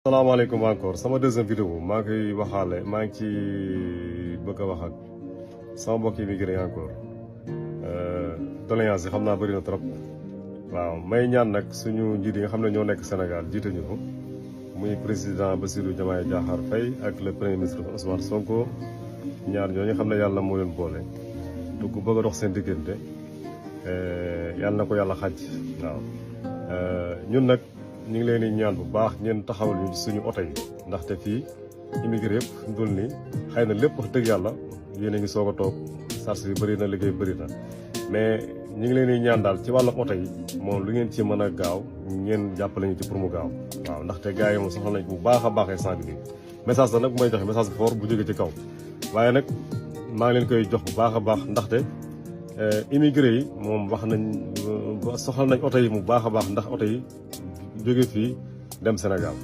salaamaaleykum encore sama deuxième vidéo maa ngi koy waxaale maa ngi ci bëgg a wax ak sama mbokk immigré encore doléance yi xam naa bëri na trop waaw may ñaan nag suñu njiit yi nga xam ne ñoo nekk Sénégal jiite ñu ko muy président Bassirou Diomaye Diakhar Faye ak le premier ministre Ousmane Sonko ñaar ñooñu xam ne yàlla moo leen boole du ko bëgg a dox seen diggante yàlla na ko yàlla xaj waaw ñun nag ñu ngi leen di ñaan bu baax ngeen taxawal ñu suñu oto yi ndaxte fii immigré yëpp ndul ni xëy na lépp wax dëgg yàlla yéen a ngi soog a toog charge yi bëri na liggéey bëri na mais ñu ngi leen di ñaan daal ci wàllum oto yi moom lu ngeen ci mën a gaaw ngeen jàppale ñu ci pour mu gaaw waaw ndaxte gars yi moom soxla nañ bu baax a baax instant bi nii message la nag bu may joxe message bu fort bu jóge ci kaw waaye nag maa ngi leen koy jox bu baax a baax ndaxte immigré yi moom wax nañ soxla nañ oto yi mu baax a baax ndax oto yi jóge fii dem Sénégal